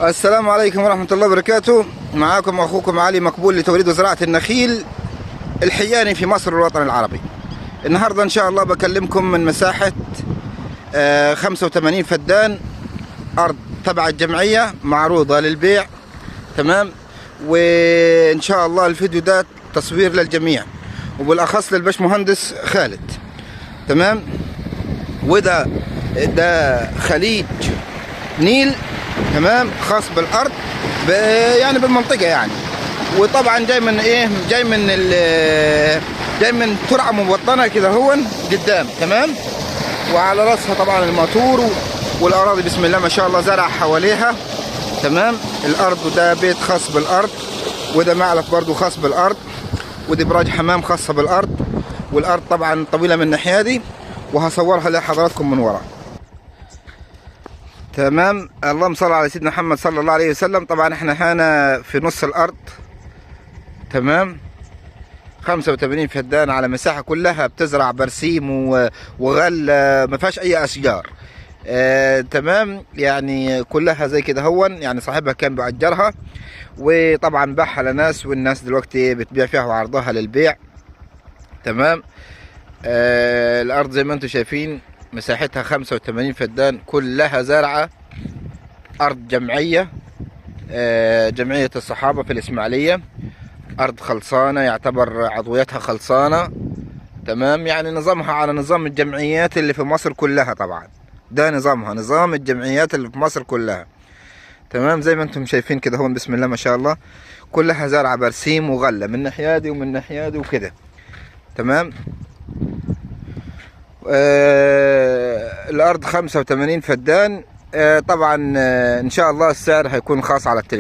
السلام عليكم ورحمة الله وبركاته. معاكم أخوكم علي مقبول لتوريد وزراعة النخيل الحياني في مصر والوطن العربي. النهاردة إن شاء الله بكلمكم من مساحة 85 فدان أرض تبع الجمعية معروضة للبيع، تمام. وإن شاء الله الفيديو ده تصوير للجميع وبالأخص للباشمهندس خالد، تمام. وده خليج نيل، تمام، خاص بالارض يعني بالمنطقة يعني. وطبعا جاي من ايه؟ جاي من جاي من ترعه مبطنه كده هون قدام، تمام. وعلى راسها طبعا الماتور والاراضي بسم الله ما شاء الله زرع حواليها، تمام. الارض ده بيت خاص بالارض، وده معلف برضو خاص بالارض، ودي براج حمام خاصة بالارض. والارض طبعا طويلة من الناحية دي، وهصورها لحضراتكم من ورا، تمام. اللهم صل على سيدنا محمد صلى الله عليه وسلم. طبعا احنا هنا في نص الارض، تمام. 85 فدان على مساحة كلها بتزرع برسيم وغل، ما فيهاش اي اشجار، تمام. يعني كلها زي كده هون، يعني صاحبها كان بيأجرها وطبعا باعها لناس، والناس دلوقتي بتبيع فيها وعرضها للبيع، تمام. الارض زي ما انتم شايفين مساحتها 85 فدان، كلها زرعة، أرض جمعية، جمعية الصحابة في الإسماعيلية. أرض خلصانة، يعتبر عضويتها خلصانة، تمام. يعني نظامها على نظام الجمعيات اللي في مصر كلها، طبعا ده نظامها، نظام الجمعيات اللي في مصر كلها، تمام. زي ما انتم شايفين كده هون بسم الله ما شاء الله، كلها زرعة برسيم وغلة من ناحية دي ومن ناحية دي وكده، تمام. الارض 85 فدان، طبعا ان شاء الله السعر هيكون خاص على التليفون.